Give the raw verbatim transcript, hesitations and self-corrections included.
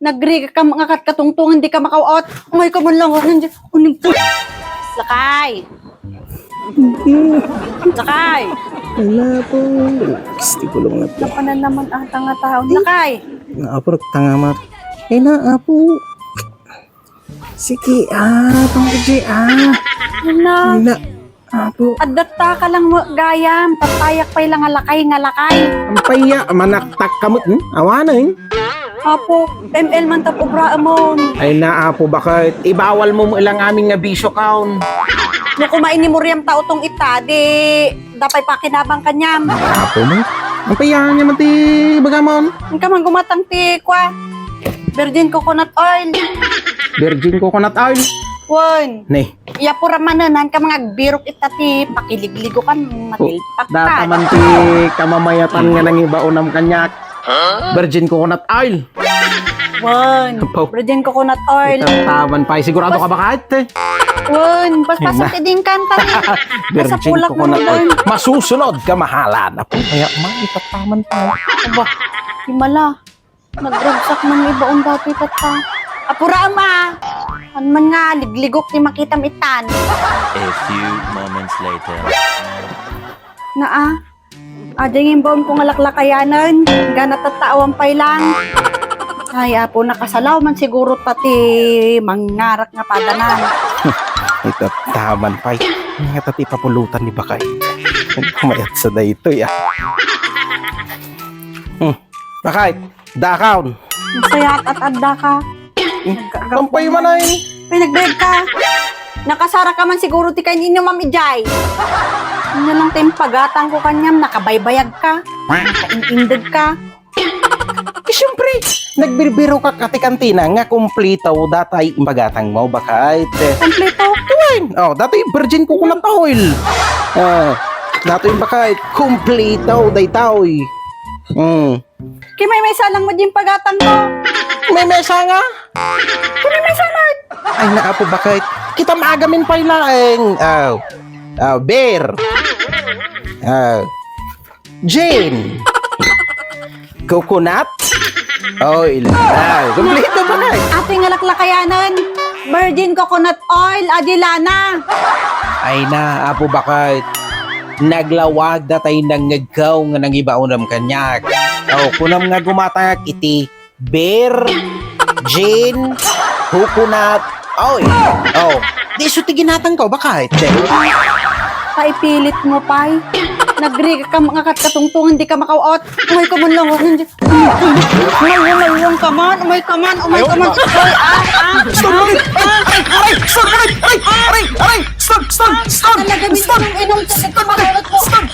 Nagrigat ka nga kat katungtungan, di ka makaw-ot. Umay ka man lang, ano, uning-, Lakay! Lakay! Wala po. Gusto ko lang na po. Napanan naman ata nga tao. Lakay! Naapo, nagtangamat. Eh, naapo. Sige, ah, tungkol di, ah. Ano? Na, apo. Adda ta ka lang mo, gayam. Papayak pay lang nga lakay, nga lakay. Ang paya, manaktak ka mo, hmm? Awanen. Apo, M L man tap obra amon. Ay na, apo, bakit? Ibawal mo mo ilang amin nga bisyo kaon. No kumain ni Muriam ta utong ita, di, dapay pakinabang kanyam. Apo mo? Ang paya niya man ti bagamon. Ang kamang gumatang ti, kwa, virgin coconut oil. Virgin coconut oil? Wen. Ne. Iya, pura manen, haan ka nga agbirok ita ti pakiligligok kan, matilpak ka. Data man ti kamamayatan nga nangibaonam kaniak. Virgin coconut oil. Wen, Apo. Virgin coconut oil. Itattaman pay. Sigurado ka ba kahit, eh? Wen, paspasan ti dingkan pa ni. Virgin coconut oil. Masusunod ka, mahalan. Apo, kaya man, itattaman pay. Aba, himala. Nagragsak man nga ibaon datoy tatta. Apura, ama! Haan man nga ligligok ti makitam itan. A few moments later. Naa, adi nga imbaon ko nga laklakayanen, gana tatta awan pay lang. Ay, apo, nakasalaw man siguro ta ti mangngarak nga padanan. Itattaman pay. Nga ta ti papulutan ni Bakay. Mayat sa daytoy, ah. Hmm. Bakay, dakaon. Masayat at adda ka. Hmm. Nagka-, ampay man ay. Pinagbayad ka. Nakasara ka man siguro ti kain-inumam idiay. Ania lang ti impagatang ko kaniam, nakabaybayag ka. Nakain-indeg ka. Eh, siyempre, nagbirbiro ka kati kantina nga kumplito datay impagatang mo, bakay. Kumplito? Tuwen. Oh, datoy virgin coconut oil. Ah, datoy bakay, kumplito daytoy. Hmm. Kimaymaysa lang mo din pagatang ko. May mesa nga? Kimaymaysa na. Ay, naapo, bakit? Kita maagamin pay laeng. Oh. Oh, beer. Oh. Gin. Coconut oil. Ah, kumpleto, bakit? Atoy nga laklakayanan. Virgin coconut oil, adi lana. Ay na, apo, bakit? Naglawag datay nangngegkaw nga nangibaonam kaniak. Oh, kunam nga gumatangak iti beer, gin, coconut oil. Oh, di isu ti ginatang ko, bakit? Paipilit mo pay. Nagrigat ka nga kat katungtungan, di ka makaw-ot. Umay ka man lang, oh, hindi. Umay, umay, umay ka man, umay ka man, umay ka man. Ay, ah, ah, Stop, ah, aray! Aray! Aray! Stop, aray! Aray! Aray! Aray! Stop, stop, stop! Talaga, Stop! Mister, inom ka sa Stop, aray! Stop!